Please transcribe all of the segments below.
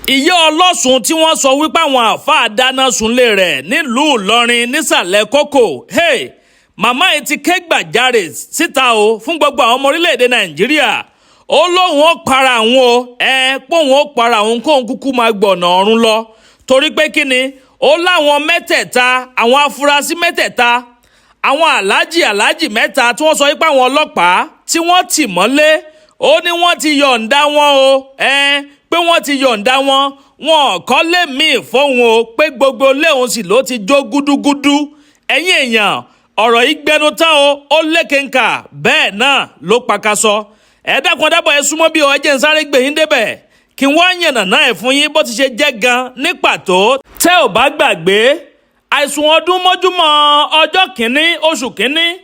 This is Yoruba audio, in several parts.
Ìyá Ọlọ́sùn tí wọ́n sọ wípé àwọn àáfàá dáná sunlé rẹ̀ nílùú Ìlọrin nísàlẹ̀ Kókò, hey, màmá yìí ti ké gbàjarè síta o fún gbogbo àwọn ọmọ orílẹ̀-èdè Nàìjíríà. Ó lóun ó para òun o, ẹ póun ó para òun, kóun kúkú máa gbọ̀nà ọ̀run lọ. Torí pé kí ni? Ó láwọn mẹ́tẹ̀ẹ̀ta, àwọn afurasí mẹ́tẹ̀ẹ̀ta, àwọn aláàjì aláàjì mẹ́ta tí wọ́n sọ wípé àwọn ọlọ́pàá tí wọ́n tì mọ́lé, ó ní wọ́n ti yọ̀ǹda wọn o, ẹ pé wọ́n ti yọ̀ǹda wọn, wọn kọ́lé míì fóun o, pé gbogbo léun sì ló ti jó gúdúgúdú. Ẹ̀yin èèyàn, ọ̀rọ̀ yìí gbẹnu tán o, ó lékenkà, bẹ́ẹ̀ náà ló pakasọ. Ẹ dákun dábọ̀, ẹ súnmọ́ bí o, ẹ jẹ́ n sáré gbé yín débẹ̀ kí wọ́n yànnàná ẹ̀ fún yín bó ti ṣe jẹ́ gan ní pàtó. Tẹ́ ò bá gbàgbé, àìsùn ọdún mọ́júmọ́ ọjọ́ 1 oṣù 1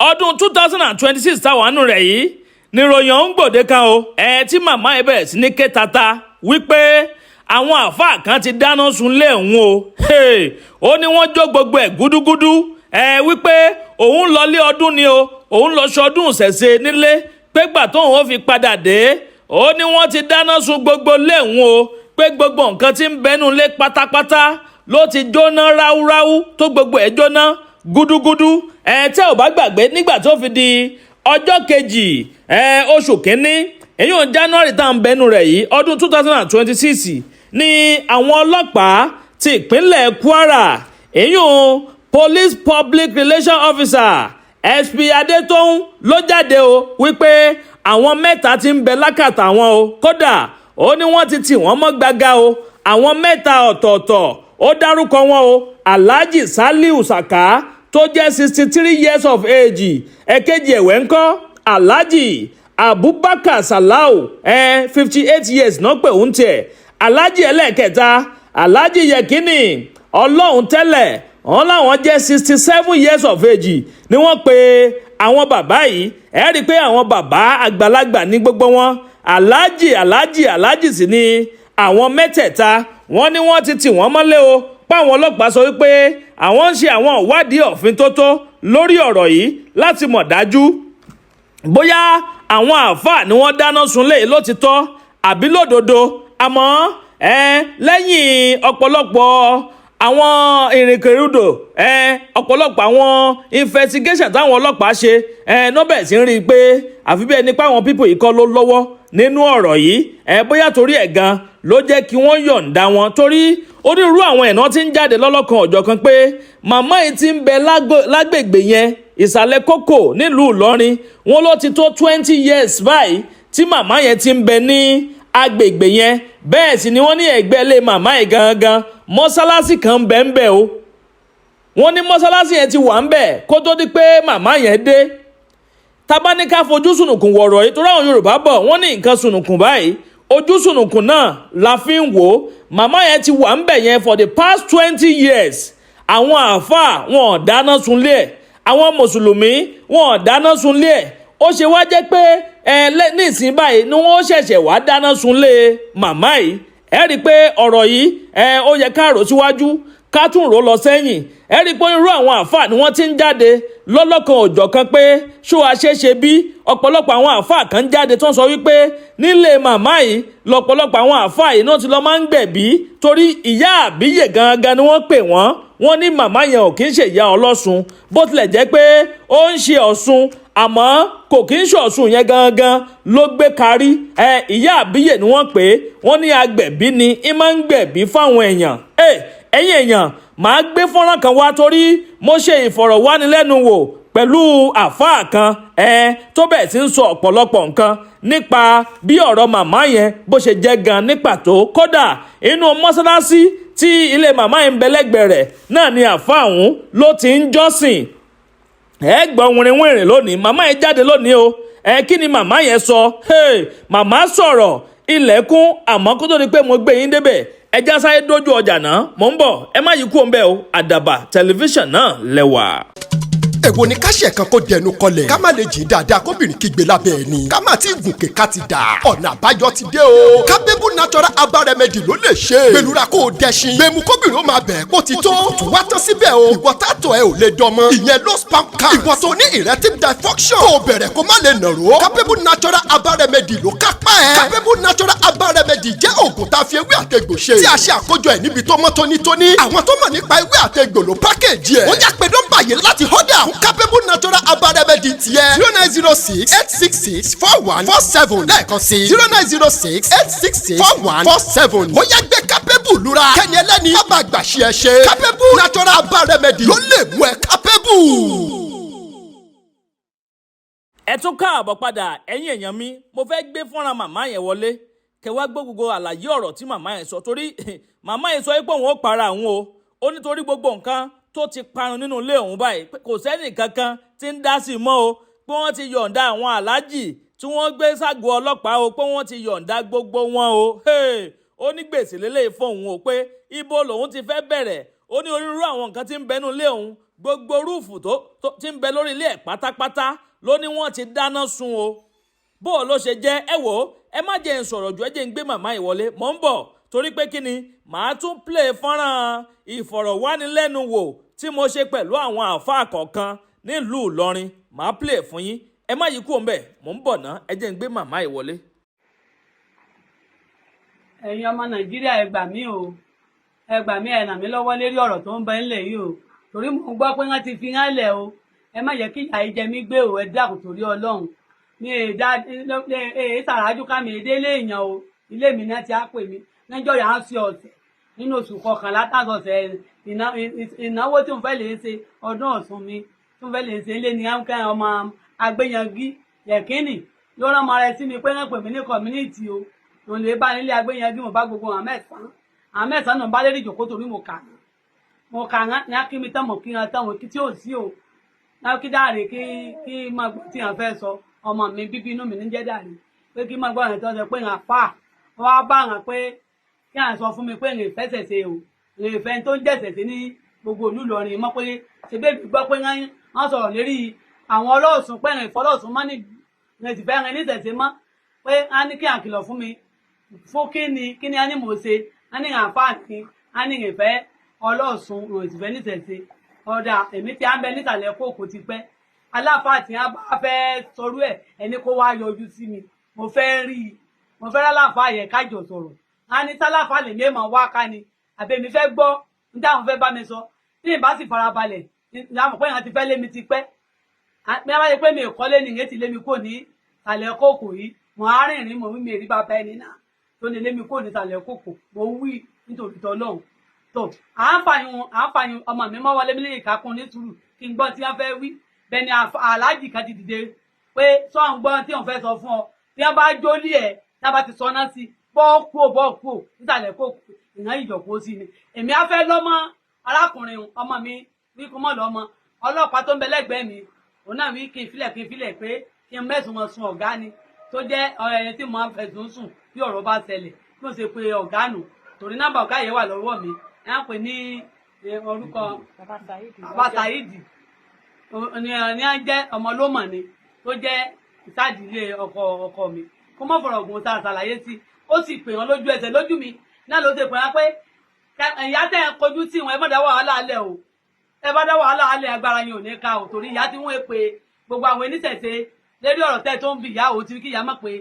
ọdún 2026 táwọn àánú rẹ̀ yìí níròyìn ọ̀hún gbòde kan o, ẹ tí màmá ẹ bẹ̀rẹ̀ sí ní ké tata wípé àwọn àáfàá kan ti dáná sunlé òun o. Ó ní wọ́n jó gbogbo ẹ̀ gúdúgúdú, ẹ wípé òun lọlé ọdún ni o, òun lọ sọdún ìṣẹ̀ṣe nílé, pé gbà tóun ó fi padà dé, ó ní wọ́n ti dáná sun gbogbo lé òun o, pé gbogbo nǹkan tí ń bẹnu lé pátápátá ló ti jóná ráúráú, tó gbogbo ẹ̀ jóná gúdúgúdú. Ẹ tẹ́ ò bá gbàgbé, nígbà tó fi di ọjọ́ 2 ẹ oṣù 1, èyí ò January tá à ń bẹnu rẹ̀ yìí, ọdún 2026, ní àwọn ọlọ́pàá ti ìpínlẹ̀ Kwara, èyí ò Police Public Relations Officer SP Adétóhùn ló jáde o wípé àwọn mẹ́ta ti ń bẹ lákàtà wọn o. Kódà, ó ní wọ́n ti tì wọ́n mọ́ gbága o. Àwọn mẹ́ta ọ̀tọ̀ọ̀tọ̀, ó dárúkọ wọn o: Alhaji Saliu Saka tó jẹ́ 63 years of age, ẹ̀kejì ẹ̀wẹ̀ ńkọ́, Alhaji Abubakar Salau, 58 years náà pé òun tiẹ̀, Alhaji ẹlẹ́ẹ̀kẹta, Alhaji Yekini Ọlọ́run tẹ́lẹ̀, wọn láwọn jẹ́ 67 years of age ni wọ́n pe àwọn bàbá yìí. Ẹ rí i pé àwọn bàbá àgbàlagbà ní gbogbo wọn, alhaji alhaji alhaji sì ni àwọn mẹ́tẹ̀ẹ̀ta. Wọ́n ní wọ́n ti tì wọ́n mọ́lé o, páwọn ọlọ́pàá sọ wípé àwọn ń ṣe àwọn ìwádìí òfin tó tó lórí ọ̀rọ̀ yìí láti mọ̀ dájú bóyá àwọn àáfàá ni wọ́n dáná sunlé lótìtọ́ àbí lódodo. Àmọ́ ẹ lẹ́yìn ọ̀pọ̀lọpọ̀ àwọn ìrìnkèrindò, ẹ ọ̀pọ̀lọpọ̀ àwọn investigation táwọn ọlọ́pàá ṣe, ẹ nọ́bẹ̀ sí ń rí i pé àfi bí ẹni pé àwọn people yìí kọ́ ló lọ́wọ́ nínú ọ̀rọ̀ yìí. Ẹ bóyá torí ẹ̀ gan ló jẹ́ kí wọ́n yọ̀ǹda wọn, torí onírúurú àwọn ẹ̀nà tí ń jáde lọ́lọ́kan ọ̀jọ̀kan pé màmá yìí ti ń bẹ lágbègbè yẹn, Ìsàlẹ̀ Kókò nílùú Ìlọrin. Wọn ló ti tó 20 years báyìí tí màmá yẹn ti ń bẹ ní agbègbè yẹn. Bẹ́ẹ̀ sì ni wọ́n ní ẹ̀gbẹ́ ilé màmá yìí gangan, mọ́sálásí kan ń bẹ ń bẹ o. Wọ́n ní mọ́sálásí yẹn ti wà ń bẹ̀ kó tó di pé màmá yẹn dé. Tábà ní ká fojú sùnùkùn wọ̀rọ̀ yìí, torí àwọn Yorùbá bọ̀, wọ́n ní nǹkan sùnùkùn báyìí, ojú sùnùkùn náà la fi ń wò ó. Màmá yẹn ti wà ń bẹ̀ yẹn for the past 20 years. Àwọn àáfàá wọn ò dáná sunlé ẹ̀, àwọn mùsùlùmí wọn ò dáná sunlé ẹ̀. Ó ṣe wá jẹ́ pé ẹ ní ìsìn báyìí ni wọ́n ṣẹ̀ṣẹ̀ wá dáná sunlé màmá yìí? Ẹ rí i pé ọ̀rọ̀ yìí, ẹ ó yẹ ká rò síwájú, ká tún rò lọ sẹ́yìn. Ẹ rí i pé irú àwọn àáfàá ni wọ́n ti ń jáde lọ́lọ́kan òjọ̀kan pé ṣó a ṣe ṣe bí ọ̀pọ̀lọpọ̀ àwọn àáfàá kan jáde tó ń sọ wípé nílé màmá yìí lọ́pọ̀lọpọ̀ àwọn àáfàá yìí náà ti lọ máa ń gbẹ̀bí, torí ìyá àbíyè gangan ni wọ́n pè wọ́n. Wọ́n ní màmá yẹn ò kí ń ṣe ìyá Ọlọ́sùn, bó tilẹ̀ jẹ́ pé ó ń ṣe Ọ̀ṣun, àmọ́ kò kí ń ṣe Ọ̀ṣun yẹn gangan ló gbé karí. Ẹ ìyá àbíyè ni wọ́n pè é. Wọ́n ní agbẹ̀bí ni, í máa ń gbẹ̀bí fáwọn èèyàn. Ẹ̀yin èèyàn, màá gbé fọ́nrán kan wá torí mo ṣe ìfọ̀rọ̀wánilẹ́nuwò pẹ̀lú àfáà kan ẹ tó bẹ̀ sí ń sọ ọ̀pọ̀lọpọ̀ nǹkan nípa bí ọ̀rọ̀ màmá yẹn bó ṣe jẹ́ gan ní pàtó. Kódà, inú mọ́sálásí tí ilé màmá yẹn ń bẹ lẹ́gbẹ̀ẹ́ rẹ̀ náà ni àfáà ọ̀hún ló ti ń jọ́sìn. Ẹ gbọ́ wìrìwìrì lónìí. Màmá yẹn jáde lónìí o. Ẹ kí ni màmá yẹn sọ? Hey, màmá sọ̀rọ̀ ilẹ̀kùn. Àmọ́ kó tó di pé mo gbé yín débẹ̀, ẹ já sáré dójú ọjà náà. Mò ń bọ̀, ẹ má yí kúrò ń bẹ̀ o. Àdàbà Tẹlifíṣàn náà lẹ́wà. Èwo ni káṣẹ̀ kan kó dẹnu kọlẹ̀, ká má lè jìn dáadáa, kóbìnrin kígbe lábẹ́ ẹ̀ ni, ká má ti gùnkè ká ti dà? Ọ̀nà àbáyọ ti dé o. Kábébù Natural Herbal Remedy ló lè ṣe. Gbẹlura kó o dẹṣin gbẹmu, kóbìnrin ó máa bẹ̀ kó ti tó. Tún wá tán síbẹ̀ o, ìwọ tátọ̀ ẹ ò lè dọmọ, ìyẹn low sperm count. Ìwọ tó ní erectile dysfunction, kó o bẹ̀rẹ̀ kó má lè nàró, Kábébù Natural Herbal Remedy ló kápá ẹ̀. Kábébù Natural Herbal Remedy jẹ́ oògùn tá a fi ewé àtegbò ṣe, tí a ṣe àkójọ ẹ̀ níbi tó mọ́ tónítóní. Àwọn tó mọ̀ nípa ewé àtegbò ló package ẹ̀. Ó yá, pé nọ́mbà yìí láti order fún Kábébù Natural Herbal Remedy tiẹ̀: 09068664147. Lẹ́ẹ̀kan sí, 09068664147. Ó yá, gbé Kábébù lura, kẹ́ni ẹlẹ́ni má bàa gbà ṣe ẹ ṣe. Kábébù Natural Herbal Remedy ló lè mú ẹ kábébù. Ẹ tún káàbọ̀ padà, ẹ̀yin èèyàn mi. Mo fẹ́ gbé fọ́nrán màmá yẹn wọlé, kẹ́ wá gbọ́ gbogbo àlàyé ọ̀rọ̀ tí màmá yẹn sọ, torí màmá yẹn sọ pé òun ó para òun o. Ó nítorí gbogbo nǹkan tó ti parun nínú ilé òun báyìí, pé kò sẹ́nì kankan tí ń dá sí i mọ́ o, pé wọ́n ti yọ̀ǹda àwọn aláàjì tí wọ́n gbé ságọ́ ọlọ́pàá o, pé wọ́n ti yọ̀ǹda gbogbo wọn o. Ó ní gbèsè lélẹ́yìí fún òun o, pé ibo lòun ti fẹ́ bẹ̀rẹ̀. Ó ní onírúurú àwọn nǹkan tí ń bẹ nínú ilé òun, gbogbo roof tó ti ń bẹ lórí ilé ẹ̀ pátápátá ló ní wọ́n ti dáná sun o. Bó o ló ṣe jẹ́? Ẹ wò ó, ẹ má jẹ́ ń sọ̀rọ̀ jù, ẹ jẹ́ ń gbé màmá yìí wọlé. Mò ń bọ̀, torí pé kí ni, màá tún play fọ́nrán ìfọ̀rọ̀wánilẹ́nuwò tí mo ṣe pẹ̀lú àwọn àáfàá kọ̀ọ̀kan nílùú Ìlọrin. Màá play fún yín. Ẹ má yí kúrò ńbẹ̀, mò ń bọ̀ ná. Ẹ jẹ́ ń gbé màmá yìí wọlé. Ẹ̀yin ọmọ Nàìjíríà, ẹ gbà mí o, ẹ gbà mí, ẹ ràn mí lọ́wọ́ lérí ọ̀rọ̀ tó ń bẹ ńlẹ̀ yìí o, torí mò ń gbọ́ pé wọ́n ti fi hàn lẹ̀ o. Ẹ má jẹ́ kí ìyà yìí jẹ mí gbé o. Ẹ dákun, torí Ọlọ́run. Mi è dá èé sàrájú ká mi délé èèyàn o. Ilé mi náà ti á pè mí níjọ́ yà á sí ọ̀sẹ̀ nínú oṣù kọkànlá, tàṣọ̀sẹ̀ ìnáwó tí mo fẹ́ lè ṣe, ọdún Ọ̀ṣun mi tí mo fẹ́ lè ṣe ilé ní ọmọ agbẹ́yangí yẹ̀kínì ló rán ọmọ rẹ sí mi pé wọ́n pè mí ní community o. Òun lè bá nílé agbẹ́yangí. Mo bá gbogbo àwọn mẹ́sàn-án, àwọn mẹ́sàn-án náà bá lérí ìjòkó, torí mo kà mo kà ní kí mi tán, mo kí wọn tán, mo kí tí ò sí o náà, kí dáre kí máa gbọ́ tí wọn fẹ́ sọ. Ọmọ mi bíbí inú mi ní jẹ́ dáre pé kí máa gbọ́ àwọn tó sọ pé ń fà wọ́n á bá wọn pé kí à ń sọ fún mi pé ń fẹsẹ̀ ṣe o, ń fẹ́ tó ń jẹ̀sẹ̀ sí ní gbogbo ìlú Ìlọrin mọ́, pé ṣe bẹ́ẹ̀ mi gbọ́ pé wọ́n sọ̀rọ̀ lérí àwọn ọlọ́ọ̀sùn, pé ń fọlọ́ọ̀sùn mọ́ nílùú, ń sì fẹ́ ń níṣẹ̀ṣe mọ́, pé á ní kí à ń kìlọ̀ fún mi. Fún kí ni? Kí ni á ní mò ń ṣe? Á ní àǹfààní, á ní ìfẹ́ ọlọ́ọ̀sùn, ń sì fẹ́ níṣẹ̀ṣe. Ọ̀dà, èmi tí a ń bẹ nísàlẹ̀ kóòkó ti pẹ́. Aláfáà tí a bá fẹ́ sọrú ẹ̀, ẹni kó wá yọjú sí mi, mo fẹ́ rí i, mo fẹ́ ráláfáà yẹn kájọ sọ̀rọ̀. A ní sáláfáà lè mọ̀ wá ká ni, àbí èmi fẹ́ gbọ́ ní táwọn fẹ́ bá mi sọ. Tí ìbá sì farabalẹ̀ láwọn pé ìyẹn ti fẹ́ lé mi ti pẹ́. Bí wọ́n bá yẹ pé mi ò kọ́lé ni, ìyẹn ti lé mi kò ní ìsàlẹ̀ kóòkó yìí. Mo á rìnrìn, mo wí mi èrí bàbá ẹni náà tó ní lé mi kò ní ìsàlẹ̀ kóòkó. Mo wí nítorí tọ́lọ́hún tó à ń fàyún, à ń fàyún. Ọmọ mi mọ́ wọlé mi lè kákun ní sùúrù kí n gbọ́ tí wọ́n fẹ́ wí. Bẹ́ẹ̀ ni aláàjì kan ti dìde pé sọ ń gbọ́ tí wọ́n fẹ́ sọ fún ọ. Tí wọ́n bá jólí ẹ̀, tí wọ́n bá ti sọ náà sí bọ́ọ̀kú ò bọ́ọ̀kú ò nísàlẹ̀ kóòkó, ìyẹn ìjọ̀kó sí ni. Èmi á fẹ́ lọ́mọ arákùnrin ọmọ mi wí kó mọ̀ lọ́mọ ọlọ́pàá tó ń bẹ lẹ́gbẹ̀ẹ́ mi. Òun náà wí kí n filẹ̀, kí n filẹ̀, pé kí n mẹ́sùn wọn sun ọ̀gá ni tó jẹ́ ẹni tí mo máa ń fẹ̀sùn sùn bí ọ̀rọ̀ bá ṣẹlẹ̀. Bí mo ṣe pe ọ̀gá nù, torí nọ́mbà ọ̀gá yẹn wà lọ́wọ́ mi. Ẹ̀ ń pè ní orúkọ Bàbá Saheed ní à ń jẹ́ ọmọ lómọ̀ ni tó jẹ́ ìsádìílé ọkọ ọkọ mi. Kó mọ̀ fọ̀rọ̀ gùn, sáà ṣàlàyé sí, ó sì pè wọ́n lójú ẹsẹ̀ lójú mi náà ló ṣe pè wọ́n pé ìyá tẹ̀ ń kojú sí wọn, ẹ má dá wàhálà alẹ́ o. Ẹ bá dá wàhálà alẹ́, agbára yín ò ní ká o, torí ìyá tí wọ́n pe gbogbo àwọn oníṣẹ̀ṣe lérí ọ̀rọ̀ tẹ́ tó ń bi ìyá o ti kí ìyá mọ̀ pé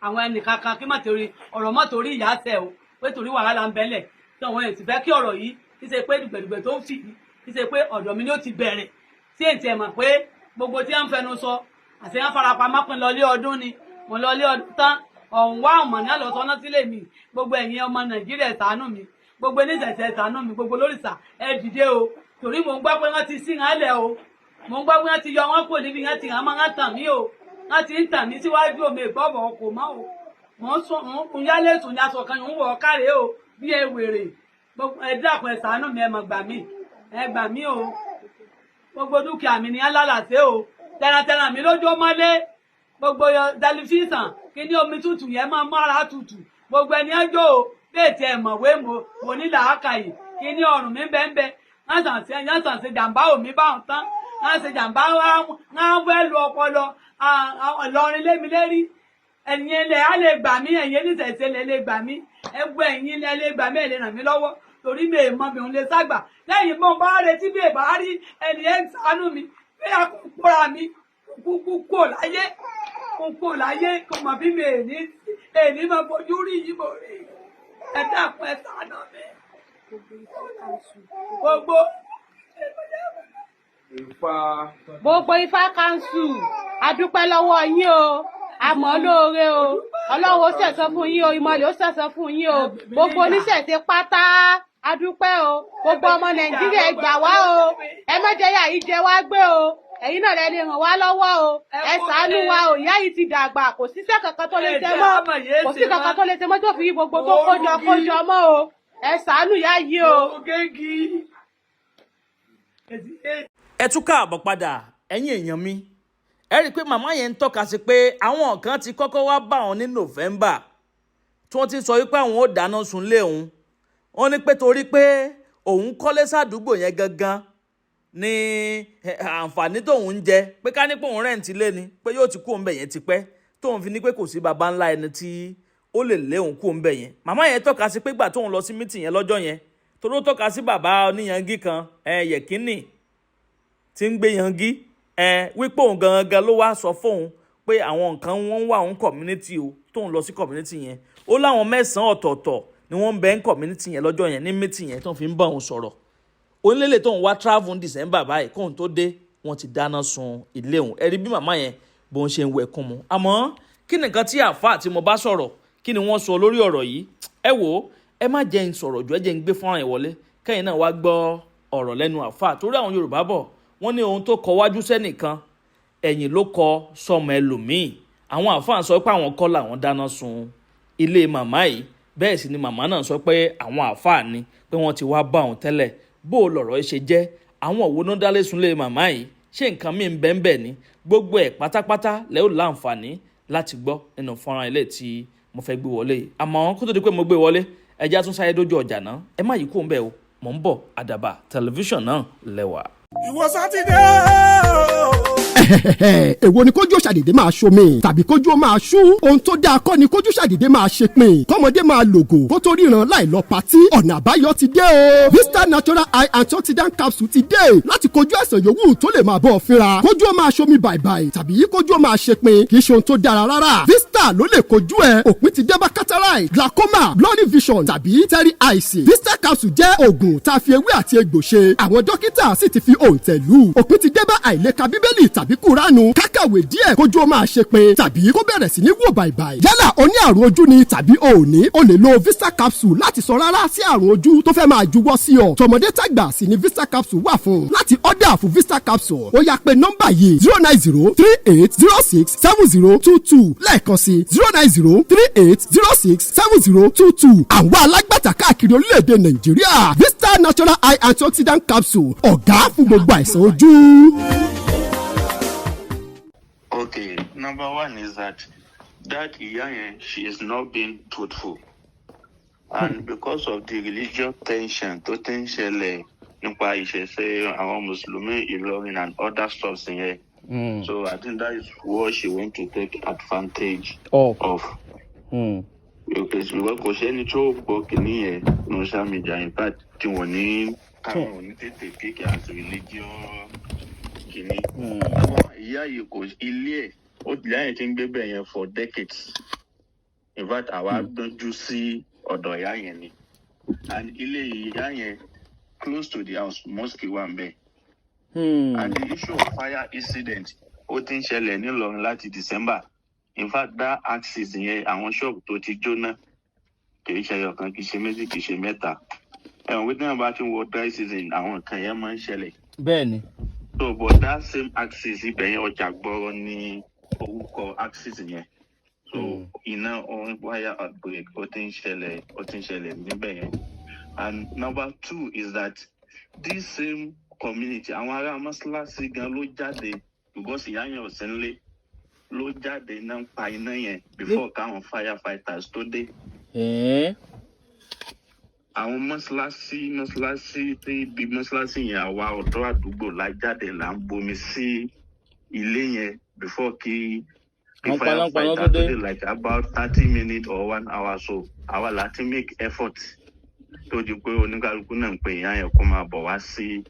àwọn ẹnìkankan kí má torí ọ̀rọ̀ mọ́ torí ìyá tẹ̀ o, pé torí wàhálà ń bẹ́lẹ̀ tí àwọn èsì fẹ́ kí ọ̀rọ̀ yìí kí ṣe pé dùgbẹ̀dùgbẹ̀ tó ń fì kí ṣe pé ọ̀dọ̀ mi ni ó ti bẹ̀rẹ̀ tí èntì ẹ̀ mọ̀ pé gbogbo tí wọ́n ń fẹnu sọ àti wọ́n farapamọ́ pin lọ lé ọdún ni mo lọ lé ọdún tán ọ̀hún wá ọ̀mọ̀ ní àlọ́ sọ́nà sílé mi. Gbogbo ẹ̀yin ọmọ Nàìjíríà, ẹ ṣàánú mi. Gbogbo oníṣẹ̀ṣẹ̀, ẹ ṣàánú mi. Gbogbo lórìṣà, ẹ dìde o, torí mò ń gbọ́ pé wọ́n ti sí wọn lẹ̀ o. Mò ń gbọ́ pé wọ́n ti yọ wọ́n kò níbi wọ́n ti hàn mọ́. Wọ́n tàn mí o, wọ́n ti ń tàn mí síwájú omi ìgbọ́bọ̀ kò mọ́ o. Mò ń sùn, ń yálé sùn ní aṣọ kan ń wọ̀ káre o bí ẹ wèrè. Ẹ dákun, ẹ ṣàánú mi, ẹ mọ̀ gbà mí, ẹ gbà mí o. Gbogbo dúkìá mi ní alálàsẹ o, tẹ̀ràntẹ̀ràn mi lójó mọ́lé, gbogbo tẹlifíṣàn, kíní omi tútù yẹn máa mára tutù, gbogbo ẹni ẹjọ́ o. Bẹ́ẹ̀ tiẹ̀ mọ̀wé, mo ní làákàyè, kíní ọrùn mi bẹ́ẹ̀ bẹ́ẹ̀. Wọ́n sàn sí jàǹbá òmí báwọn tán. Wọ́n ṣe jàǹbá, wọ́n fẹ́ lu ọpọlọ Ìlọrin lémi lérí. Ẹ̀yin ilẹ̀ á lè gbà mí, ẹ̀yin oníṣẹ̀ṣe lè lè gbà mí, ẹgbẹ́ ẹ̀yin ilẹ̀ lè gbà mí, ẹ̀ lè ràn mí lọ́wọ́, torí mi èèmọ̀ mi ò lè ságbà lẹ́yìn mọ́ bá retí bí èbá rí ẹni ẹ̀ ń ṣàánú mi bí a kò kóra mi kúkú kò láyé, kò kò láyé, kò mọ̀ bí mi èní èní máa fojú rí yìí mo rí. Ẹ dákun, ẹ ṣàánú mi gbogbo. Ifá. Gbogbo Ifá Council, adúpẹ́ lọ́wọ́ yín o, àmọ́ lóore o. Ọlọ́run ó ṣẹ̀san fún yín o, ìmọ̀lẹ̀ ó ṣẹ̀san fún yín o. Gbogbo oníṣẹ̀ṣe pátá, adúpẹ́ o. Gbogbo ọmọ Nàìjíríà, ẹ gbà wá o, ẹ má jẹ́ yà yìí jẹ wá gbé o. Ẹ̀yin náà lẹ lè ràn wá lọ́wọ́ o, ẹ ṣàánú wa o. Ìyá yìí ti dàgbà, kò síṣẹ́ kankan tó lè ṣe mọ́, kò sí kankan tó lè ṣe mọ́ tó fi gbogbo tó kójọ kójọ mọ́ o. Ẹ ṣàánú ìyá yìí o. Ẹ tún káàbọ̀ padà, ẹ̀yin èèyàn mi. Ẹ rí i pé màmá yẹn ń tọ́ka sí pé àwọn kan ti kọ́kọ́ wá bá wọn ní November tí wọ́n ti sọ wípé àwọn ò dáná sunlé òun. Wọ́n ní pé torí pé òun kọ́lé sádùúgbò yẹn gangan ní àǹfààní tóun ń jẹ, pé ká ní pé òun rent lé ni, pé yóò ti kú òun bẹ̀ yẹn tipẹ́, tóun fi ní pé kò sí baba ńlá ẹni tí ó lè lé òun kú òun bẹ̀ yẹn. Màmá yẹn tọ́ka sí pé gbà tóun lọ sí meeting yẹn lọ́jọ́ yẹn, torí ó tọ́ka sí bàbá oníyangí kan, Yẹ̀kínì tí ń gbé yangi ẹ, wípé òun gangan ló wá sọ fóun pé àwọn nǹkan wọn ń wà òun community o. Tóun lọ sí community yẹn, ó láwọn mẹ́sàn-án ọ̀tọ̀ọ̀tọ̀ ni wọ́n ń bẹ ń community yẹn lọ́jọ́ yẹn ní meeting yẹn tó fi ń bá òun sọ̀rọ̀. Onílé tóun wá travel ní December báyìí, kóun tó dé, wọ́n ti dáná sun ilé òun. Ẹ rí bí màmá yẹn bó ń ṣe ń wẹ̀kún mu. Àmọ́ kí nìkan tí àáfàá tí mo bá sọ̀rọ̀, kí ni wọ́n sọ lórí ọ̀rọ̀ yìí? Ẹ wò ó, ẹ má jẹ́ ń sọ̀rọ̀ jù, ẹ jẹ́ ń gbé fọ́nrán yẹn wọlé, kẹ́yìn náà wá gbọ́ ọ̀rọ̀ lẹ́nu àáfàá, torí àwọn Yorùbá bọ̀, wọ́n ní ohun tó kọ wájú sẹ́nìkan, ẹ̀yìn ló kọ sọmọ ẹlòmíì. Àwọn àáfàá sọ pé àwọn kọ́ làwọn dáná sun ilé màmá yìí. Bẹ́ẹ̀ sì ni màmá náà sọ pé àwọn àáfàá ni, pé wọ́n ti wá bá òun tẹ́lẹ̀. Bó o lọ̀rọ̀ ṣe jẹ́, àwọn òwò náà dálé sunlé màmá yìí? Ṣé nǹkan míì ń bẹ́ẹ̀ bẹ́ẹ̀ ni? Gbogbo ẹ̀ pátápátá lẹ́ ò láǹfààní láti gbọ́ nínú fọ́nrán ilé tí mo fẹ́ gbé wọlé yìí. Àmọ́ kó tó di pé mo gbé wọlé, ẹja tún sáré dójú ọjà náà. Ẹ má yí kó ń bẹ̀ o, mò ń bọ̀. Àdàbà Tẹlifíṣàn náà lẹ́wà. Ìwọ Sátidé o. Èwo ni kójú ṣàdédé máa ṣomi tàbí kójú ó máa ṣú? Ohun tó dáa kọ́ ni kójú ṣàdédé máa ṣe pin, kọ́mọdé máa lògò kó tó ríran láì lọ patí. Ọ̀nà àbáyọ ti dé o. Vista Natural Eye Antioxidant Capsule ti dé láti kojú àìsàn yòówù tó lè máa bọ́ ọ fínra. Kójú ó máa ṣomi bàìbàì tàbí kójú ó máa ṣe pin kì í ṣe ohun tó dára rárá. Vista ló lè kojú ẹ. Òpin ti dé bá cataract, glaucoma, blurry vision tàbí teary eyes. Vista capsule jẹ́ oògùn tá a fi ewé àti egbò ṣe. Àwọn dókítà sì ti fi òǹtẹ̀ lù. Òpin ti dé bá àìlèka Bíbélì tàbí Kúránù, kákàwé díẹ̀ kójú ó máa ṣe pin tàbí kó bẹ̀rẹ̀ sí ní wò bàìbàì. Yálà o ní àrùn ojú ni tàbí o ò ní, o lè lo Vista capsule láti sọ rárá sí àrùn ojú tó fẹ́ máa juwọ́ sí ọ. Tọmọdé tàgbà sì ni Vista capsule wà fún. Láti order fún Vista capsule, ó yá, pé nọ́mbà yìí: 09038067022. Lẹ́ẹ̀kan sí: 09038067022. Àwọn alágbàtà káàkiri orílẹ̀-èdè Nàìjíríà. Vista Natural Eye Antioxidant Capsule, ọ̀gá fún gbogbo àìsàn ojú. Okay, number one is that ìyá yẹn, she is not being truthful. And because of the religious tension tó ti ń ṣẹlẹ̀ nípa ìṣẹ̀ṣe àwọn Mùsùlùmí Ìlọrin and other stuffs yẹn. So I think that is what she want to take advantage of. of. Because kò sẹ́ni tó gbọ́ kìíní yẹn ní social media, in fact, tí wọ́n ní káwọn ò ní tètè pick as religious kìíní. Àwọn ìyá yìí, kò ilé ẹ̀, ó ìyá yẹn ti ń gbé bẹ̀ yẹn for decades. In fact, àwa gbọ́njú sí ọ̀dọ̀ ìyá yẹn ni. And ilé ìyá yẹn, close to the house, mosque wà ń bẹ̀. And the issue of fire incident, ó ti ń ṣẹlẹ̀ nílọrin láti December. In fact, that axis yẹn, àwọn shop tó ti jóná kì í ṣe ẹyọkan, kì í ṣe méjì, kì í ṣe mẹ́ta. Ẹ̀wọ̀n wípé tí wọ́n bá ti ń wọ dry season, àwọn nǹkan yẹn máa ń ṣẹlẹ̀. So, but that same axis ibẹ̀ yẹn, ọjà gbọ́rọ̀ ní orúkọ axis yẹn. So iná on wire outbreak, ó ti ń ṣẹlẹ̀, ó ti ń ṣẹlẹ̀ níbẹ̀ yẹn. And number two is that this same community, àwọn ará mọ́ṣáláṣí gan ló jáde, because ìyá yẹn ò sí nílé, ló jáde náà ń pa iná yẹn before káwọn firefighters tó dé. Àwọn mọ́ṣáláṣí tí ibi mọ́ṣáláṣí yẹn, àwa ọ̀dọ́ àdúgbò la jáde, là ń bomi sí ilé yẹn before kí Àwọn panápaná firefighter tó dé. tó dé, like about 30 minutes or one hour. So àwa la ti make effort tó di pé oníkálukú náà ń pe ìyá yẹn kó máa bọ̀ wá sí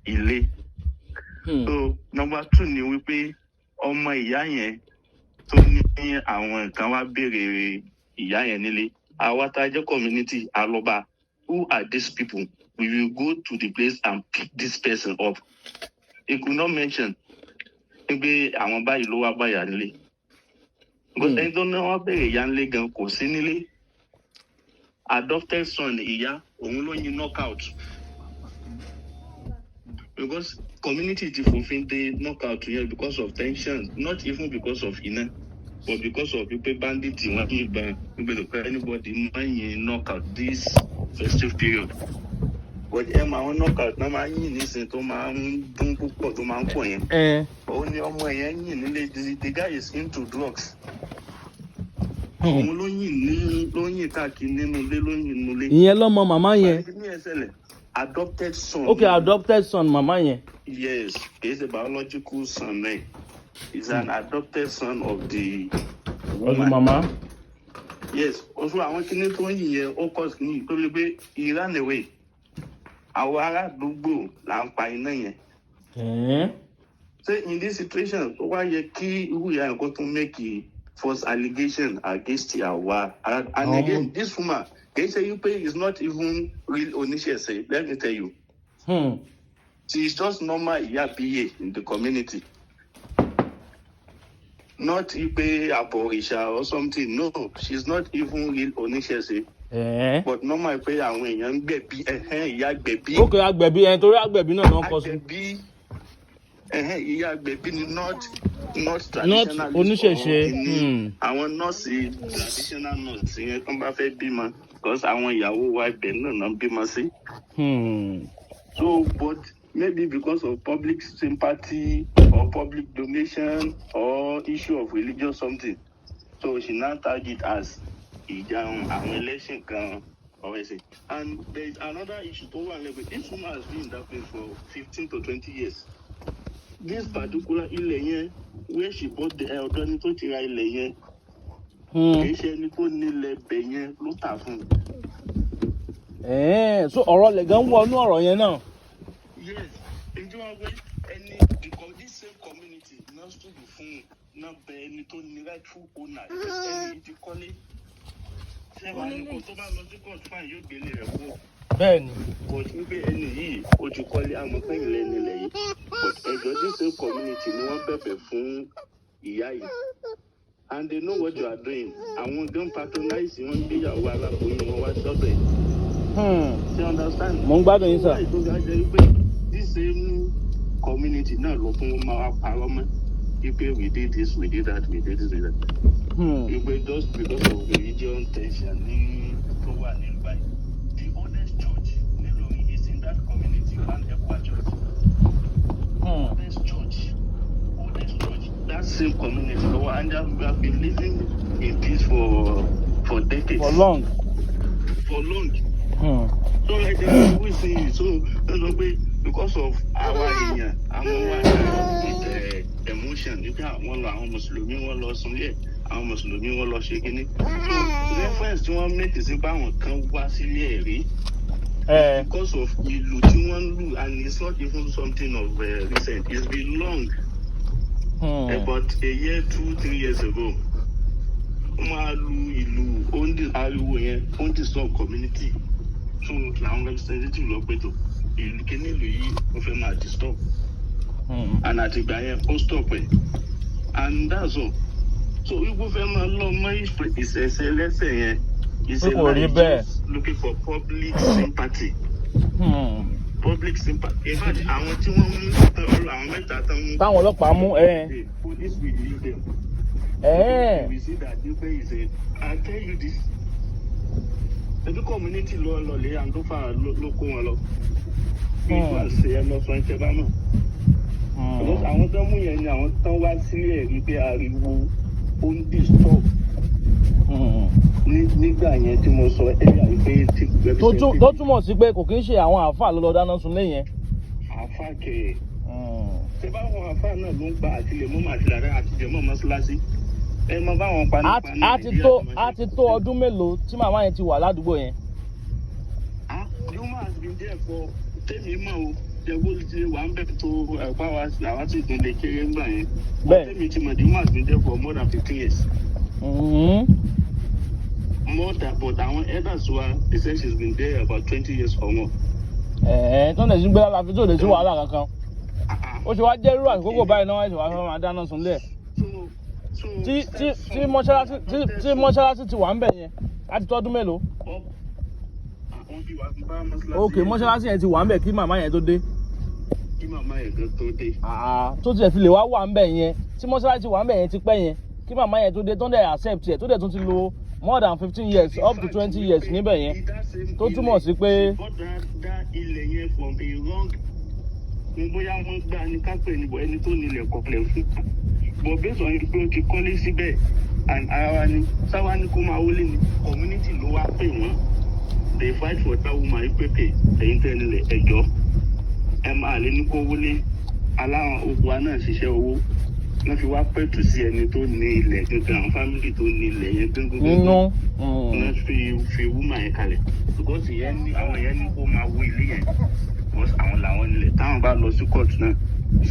ilé. So number two ni wípé ọmọ ìyá yẹn tó ní àwọn nǹkan wá béèrè ìyá yẹn nílé, àwa tá a jẹ́ community alọba, who are these people? We will go to the place and pick this person up. He could not mention pé àwọn báyìí ló wá báyà nílé, because ẹni tó ní wọ́n béèrè ìyá nílé gan kò sí nílé. Adopted son ìyá òun ló yin knockout, because community ti fòfin de knockout yẹn because of tension, not even because of iná, but because of wípé bandit wọn yìnbọn, wípé pé anybody máa ń yin knockout this festive period. But ẹ mọ àwọn knockout náà máa ń yìn nísìnyí tó máa ń dún púpọ̀, tó máa ń pọ̀ yẹn, òun ni ọmọ yẹn yìn nílé. The guy is into drugs. Òun ló yìn ní, ló yìn káàkiri nínú ilé, ló yìn nínú ilé. Ìyẹn lọmọ màmá yẹn? Ní ẹsẹ̀lẹ̀, adopted son. Ok, adopted son màmá yẹn. Yes, he is a biological son náà. He is an adopted son of the ọdún woman. Màmá. Yes, oṣù àwọn kinní tó ń yìn yẹn, ó kọ́ sí ní ìpele pé he ran away. Àwọn ará àdúgbò là ń pa iná yẹn. Ṣé in this situation, ó wá yẹ kí irú ìyá yẹn kó tún make a false allegation against àwa? And again, this woman, kì í ṣe wípé is not even real oníṣẹ̀ṣe, let me tell you. She is just normal ìyá bíyè in the community, not wípé àbọ̀rìṣà or something. No, she is not even real oníṣẹ̀ṣe, but normal pé àwọn èèyàn ń gbẹ̀bí, ẹ̀hẹ́n, ìyá gbẹ̀bí. Ok, agbẹ̀bí ẹni, torí agbẹ̀bí náà náà kọ sí. Agbẹ̀bí, ẹ̀hẹ́n, ìyá agbẹ̀bí ni, not Not traditionalist oníṣẹ̀ṣe. or kìíní. Àwọn nọ́ọ̀sì, traditional nurse yẹn, tó bá fẹ́ bímọ, because àwọn ìyàwó wa ibẹ̀ náà náà ń bímọ sí. So, but maybe because of public sympathy or public donation or issue of religious something, so she now tag it as ìjà àwọn ẹlẹ́sìn kan or ẹ̀sìn. And there is another issue tó wà lẹ́gbẹ̀ẹ́. This woman has been in that place for 15 to 20 years. This particular ilẹ̀ yẹn where she bought the, ọ̀dọ́ ẹni tó ti ra ilẹ̀ yẹn, kì í ṣe ẹni tó nílẹ̀ bẹ̀ yẹn ló tà fún un. So ọ̀rọ̀ lẹ̀ gan wọnú ọ̀rọ̀ yẹn náà. Yes, ǹjẹ́ wọ́n wé ẹni because this same community náà sùdù fún un náà bẹ ẹni tó ní rightful owner, ẹni yìí ti kọ́lé. Ṣé wàá ní kó tó bá lọ sí court, fine, yóò gbélé rẹ̀ kú. Bẹ́ẹ̀ni. But wípé ẹni yìí ó ti kọ́lé, àmọ́ pé ìlẹ̀ nílẹ̀ yìí, but ẹjọ́, this same community ni wọ́n bẹ̀bẹ̀ fún ìyá yìí, and they know what you are doing. Àwọn gan patronize wọn, gbéyàwó aláboyún wọn wá sọ́dọ̀ ẹ̀. Ṣé you understand? Mo ń gbádùn yín, sir. Why tó ga jẹ́ wípé this same community náà ló tún máa wá parọ́ mọ́ wípé we did this, we did that, we did this, we did that, wípé just because of religion tension ní tó wà nílùú báyìí. The oldest church nílọrin is in that community, one ECWA church. Oldest church, oldest church, that same community ló wà, and we have been living in peace for decades. For long. For long. So like the we see, so ẹ sọ pé because of àwa èèyàn, àwọn wa with emotion nígbà àwọn lọ, àwọn mùsùlùmí wọn lọ sunlé, àwọn mùsùlùmí wọn lọ ṣe kínní. So reference tí wọ́n make sí pé àwọn kan wá sílé ẹ̀rí because of ìlú tí wọ́n ń lù, and it's not even something of recent, it's been long. About a year, 2, 3 years ago, wọ́n máa lu ìlú, ó ń di ariwo yẹn, ó ń disturb community, so làwọn representative lọ pé tó ìlú kíní, ìlú yìí ó fẹ́ máa disturb, and àtìgbà yẹn ó stop ẹ̀, and that's all. So wípé fẹ́ máa lọ mọ́ ìṣẹ̀ṣẹ̀ lẹ́sẹ̀ yẹn is a Pé kò rí lie, bẹ́ẹ̀. just looking for public sympathy. Public sympathy. In fact, àwọn tí wọ́n mú, àwọn mẹ́ta tán mú, Táwọn ọlọ́pàá mú ẹ. the police will leave them. We see that you pay is a, I tell you this, ẹbí community lọ lọlé andofa ló kó wọn lọ. Nígbà ṣe ẹ lọ sọ ẹ tẹ bá mọ, because àwọn tó mú yẹn ni àwọn tó wá sílé ẹ̀ rí pé ariwo ó ń disturb. Nígbà yẹn tí mo sọ area yìí pé tí Tó túmọ̀ sí pé kò kí ń ṣe àwọn àáfàá ló lọ dáná sunlé yẹn. Àáfàá kẹ̀, ṣé báwọn àáfàá náà ló ń gba àtìlẹ́mọ́ àti làrá àtìjẹmọ́ mọ́ṣáláṣí, ẹ mọ báwọn pa Á nípa á ti tó á ti tó ọdún mélòó tí màmá yẹn ti wà ládùúgbò yẹn? Ah, Juma has been there for, tèmi mọ̀ o, jẹ́gbó ti wà ń bẹ̀ tó ẹ̀pá wa, àwa sì tún lè kéré ńgbà yẹn. Tèmi ti mọ̀, Juma has been there for more than 15 years. More than, but àwọn elders wa, they say she's been there about 20 years or more. Ẹ̀ẹ́, tó ń tẹ̀sí gbé lálàáfíà tó lè sí wàhálà kankan. Ah, ah. Ó ṣe wá jẹ́ irú àkókò báyìí náà wọ́n ṣe wá fẹ́ máa dáná sunlé ẹ̀. So Tí mọ́ṣáláṣí ti wà ń bẹ̀ yẹn láti tọ́dún mélòó? Àwọn bí wàá fi bá mọ́ṣáláṣí. Ok, mọ́ṣáláṣí yẹn ti wà ń bẹ̀ kí màmá yẹn tó dé. Kí màmá yẹn gan tó dé. Ah, tó tiẹ̀ fi lè wá wà ń bẹ̀ yẹn, tí mọ́ṣáláṣí wà ń bẹ̀ yẹn ti pẹ́ yẹn kí màmá yẹn tó dé, tó ń dẹ̀ accept ẹ̀, tó dẹ̀ tún ti lo more than 15 years, up to 20 years níbẹ̀ yẹn, tó túmọ̀ sí pé- She bought that ilẹ̀ yẹn from a wrong ní, bóyá wọ́n gbà ní kápẹ́ níbọ̀, ẹni tó nílẹ̀ kọ̀ọ̀lẹ̀ fún, but based on pé ó ti kọ́lé síbẹ̀ and ara wa ni sáwa ní kó máa wọlé ni, community ló wá pè wọ́n. They fight for that woman yìí pé pé ẹ̀yin tẹ́ nílẹ̀, ẹ̀jọ́ ẹ máa lé ní kó wọlé aláwọn ogun wa náà ṣiṣẹ́ owó wọ́n fi wá pẹ̀tù sí ẹni tó ní ilẹ̀ gangan, àwọn family tó ní ilẹ̀ yẹn gangan Nínú. Wọ́n fi woman yẹn kalẹ̀ because ìyẹn ní àwọn yẹn ní kó máa wó ilé yẹn because àwọn làwọn nílẹ̀. Táwọn bá lọ sí court náà,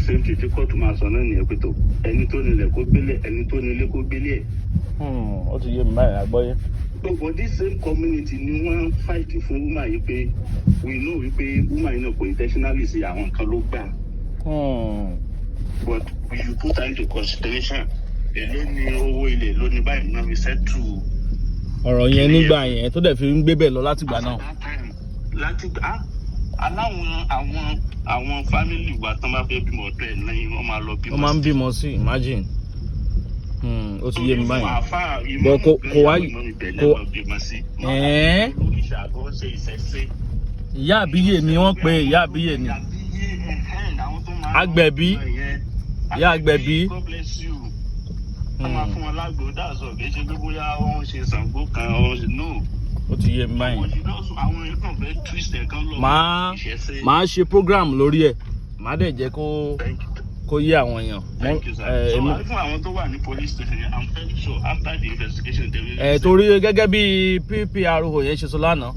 same thing tí court máa sọ náà nìyẹn pé tó ẹni tó nílẹ̀ kó gbélé, ẹni tó nílé kó gbélé ẹ̀. Ó ti yé mi báyìí, àgbọ́yé. So for this same community ni wọ́n fight fún woman yìí pé we know wípé woman yìí náà kò intentionally sí, àwọn nǹkan ló gbà, but you put that into consideration, èló ni owó ilẹ̀ ló ní báyìí náà fi settle Ọ̀rọ̀ yẹn nígbà yẹn tó dẹ̀ fi ń gbé bẹ̀ lọ látìgbà náà. At that time, láti gbà aláwọn àwọn family wa tán bá fẹ́ bímọ, ọ̀dọ̀ ẹ̀ lẹ́yìn wọ́n máa lọ bímọ. Wọ́n máa ń bímọ sí, imagine. Ó ti yé mi báyìí. Àfa But kò wá- kò bímọ sí. Ẹ̀ẹ́? Lórí ìṣàgọ́ ṣe ìṣẹ̀ṣe. Ìyá àbíyè ni wọ́n pe ìyá àbíyè ni. Agbẹ̀bí. Ìyá agbẹ̀bí. God bless you. Wọ́n máa fún wọn lágbo, that's all. Kì í ṣe pé bóyá wọ́n ṣe Ṣàngó kan, wọ́n ṣe no. Ó ti yé mi báyìí. Àwọn yẹn kàn fẹ́ twist ẹ̀ kan lọ. Ìṣẹ̀ṣe. Màá ṣe program lórí ẹ̀, màá dẹ̀ jẹ́ kó Thank you. kó yé àwọn èèyàn. Thank you, sir. Eh, So, èmi- fún àwọn tó wà ní police station yẹn, I'm very sure after the investigation they will. Ẹ torí gẹ́gẹ́ bí PPRO yẹn ṣe sọ lánàá,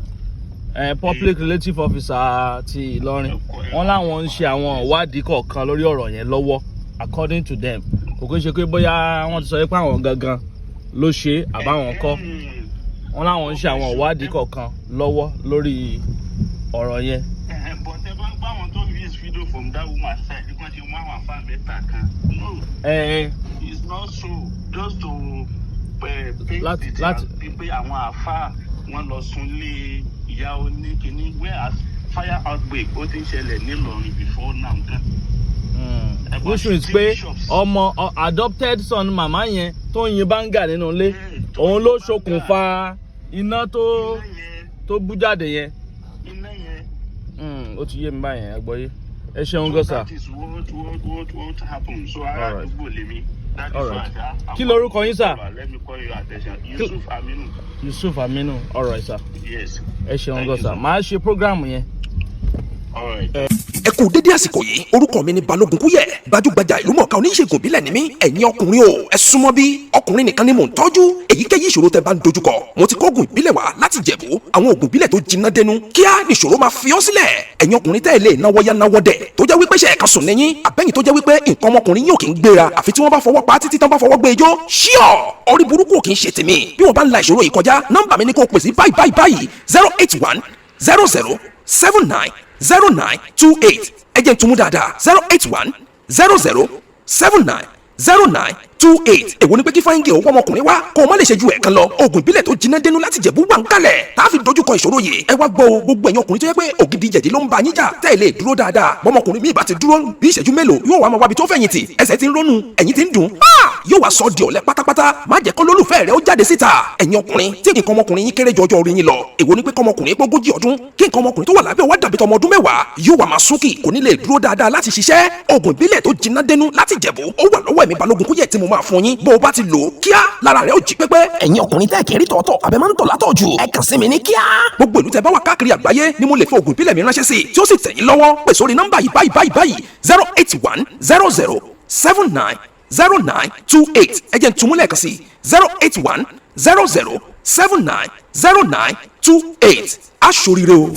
public relative officer ti Ìlọrin, wọ́n láwọn ń ṣe àwọn ìwádìí kọ̀ọ̀kan lórí ọ̀rọ̀ yẹn lọ́wọ́. According to them, kò kí ń ṣe pé bóyá wọ́n ti sọ pé àwọn gangan ló ṣe àbáwọn kọ́. Wọ́n láwọn ń ṣe àwọn ìwádìí kọ̀ọ̀kan lọ́wọ́ lórí ọ̀rọ̀ yẹn. But ẹ bá ń gbọ́ àwọn tó release video from that woman side, nípa ti mú àwọn àfa mẹ́ta kan. No, it's not so. Just to paint the pé àwọn àfa wọn lọ sunlé ìyá oníkíní, whereas fire outbreak ó ti ń ṣẹlẹ̀ nílọrin before now gan. Which means pé ọmọ adopted son màmá yẹn tó ń yin báńgà nínú ilé, òun ló ṣokùnfà iná tó Iná yẹn, tó bú jáde yẹn. iná yẹn. Ó ti yé mi báyẹn, ẹ gbọ́ yé. Ẹ ṣeun gan, sir. That is what happened. So ará Alright. àdúgbò lèmi. That is Alright. why I- Kí lorúkọ yín, sir? Let me call your attention. Yusuf Aminu. Yusuf Aminu, alright, sir. Yes. Ẹ ṣeun Thank gan, you, sir. sir. Màá ṣe program yẹn. All right. Ẹ kú dédé àsìkò yìí. Orúkọ mi ni Balógun Kúyẹ̀, gbajúgbajà ìlúmọ̀ọ́ká oníṣègùn ìbílẹ̀ ni mí. Ẹ̀yin ọkùnrin o, ẹ súnmọ́ bí. Ọkùnrin nìkan ni mò ń tọ́jú. Èyíkéyìí ìṣòro tẹ́ bá ń dojúkọ, mo ti kóògùn ìbílẹ̀ wá láti Jẹ̀bú, àwọn òògùn ìbílẹ̀ tó jiná dẹnu, kíá nìṣòro máa fi ọ́ sílẹ̀. Ẹ̀yin ọkùnrin tẹ́ ẹ lè náwó yá náwó dẹ̀, tó jẹ́ wípé ṣe ẹ̀ka sùn níyìn, àbẹ́yìn tó jẹ́ wípé nǹkan ọmọkùnrin yóò kì í gbéra àfi tí wọ́n bá fọwọ́ pa á, títí tán bá fọwọ́ gbé ijó ṣíọ̀, orí burúkú ò kì í ṣe tèmi. Bí wọ́n bá ń la ìṣòro yìí kọjá, nọ́mbà mi ni kò pè sí báyìí báyìí báyìí: 08100790928. Ẹ jẹ́ n tún mú dáadáa: 08100790928. Èwo ni pé kí fáyíngì òwò ọmọkùnrin wá kó o má lè ṣe ju ẹ̀kan lọ? Oògùn ìbílẹ̀ tó jiná dénú láti Jẹ̀bú wà ń kalẹ̀ tá a fi dojúkọ ìṣòro yìí. Ẹ wá gbọ́ o, gbogbo ẹ̀yin ọkùnrin tó yẹ pé ògidì jẹ̀dí ló ń bá yín jà, tẹ́ ẹ lè dúró dáadáa, bọ́mọkùnrin míì bá ti dúró bí ìṣẹ́jú mélòó, yóò wá máa wábi tó fẹ̀yìntì, ẹsẹ̀ ti ń rónú, ẹ̀yìn ti ń dùn, yóò wá sọ di ọ̀lẹ pátápátá. Má jẹ́ kó lólùfẹ́ rẹ ó jáde síta. Ẹ̀yin ọkùnrin tí nǹkan ọmọkùnrin yín kéré jọjọ orí yín lọ, èwo ni pé kọ́mọkùnrin pé 40 ọdún, kí nǹkan ọmọkùnrin tó wà lábẹ́ wá dàbí tọmọ ọdún 10, yóò wá máa súnkì, kò ní lè dúró dáadáa láti ṣiṣẹ́? Oògùn ìbílẹ̀ tó jiná dénú láti Jẹ̀bú ó wà lọ́wọ́ ẹ̀mí Balógun Kúyẹ̀ tí mo máa fún yín. Bó o bá ti lò ó, kíá lára rẹ̀ ó jí pépé. Ẹ̀yin ọkùnrin tẹ́ kiri tọ̀tọ̀ àbẹ̀ máa ń tọ̀ látọ̀ jù, ẹ kàn sí mi ní kíá. Gbogbo ìlú tẹ́ bá wà káàkiri àgbáyé ni mo lè fi oògùn ìbílẹ̀ mi ránṣẹ́ sí i, tí ó sì tẹ̀ yín lọ́wọ́. Pè sórí nọ́mbà yìí báyìí báyìí báyìí: 08100790928. Ẹ jẹ́ n tún mú lẹ́ẹ̀kan sí: 08100790928. Aṣoríire o.